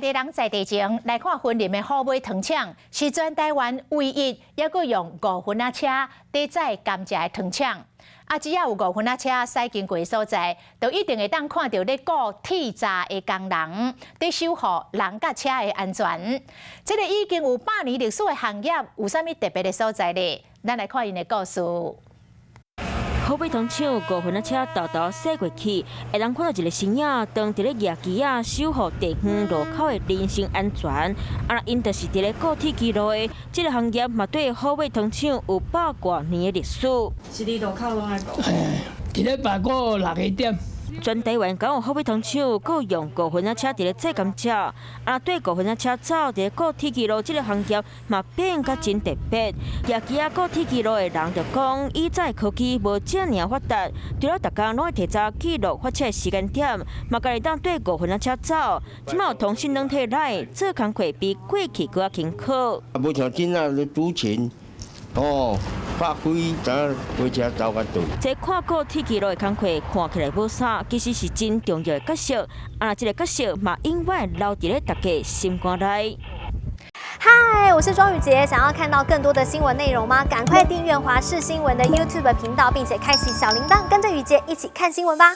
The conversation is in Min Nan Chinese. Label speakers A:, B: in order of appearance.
A: 地人在地情，來看雲林的虎尾糖廠，是全台灣唯一猶閣用五分仔車佇載甘蔗的糖廠。啊，只要有五分仔車駛經過的所在，就一定會當看著咧顧鐵閘的工人，佇守護人佮車的安全。這个已經有100年歷史的行業，有啥物特別的所在咧？咱來看𪜶的故事。
B: 虎尾糖廠五分仔車沓沓駛過去，會當看著一个身影，當佇咧舉旗仔守護地方路口的人身安全。啊，𪜶就是佇咧顧鐵支路的，這个行業嘛，對虎尾糖廠有百外年的歷史。
C: 是佇路口攏愛顧。
D: 一禮拜顧六个點。
B: 全台灣敢有虎尾糖廠閣用五分仔車佇咧載甘蔗，啊，對五分仔車走佇咧顧鐵支路這个行業嘛變甲真特別。舉旗仔顧鐵支路的人就講，以前科技無遮爾發達，除了逐工攏會提早記錄發車時間點，嘛家己當綴五分仔車走。這馬有通訊軟體來做工課比過去閣較輕巧。
E: 啊，無像今仔咧主勤，哦。發揮怎火車走較短。
B: 這看顧鐵支路的工課看起來無啥，其實是真重要的角色。啊，這个角色嘛，永遠留佇咧大家心肝內。
F: 嗨，我是莊宇傑，想要看到更多的新聞內容嗎？趕快訂閱華視新聞的 YouTube 頻道，並且開啟小鈴鐺，跟着宇傑一起看新聞吧。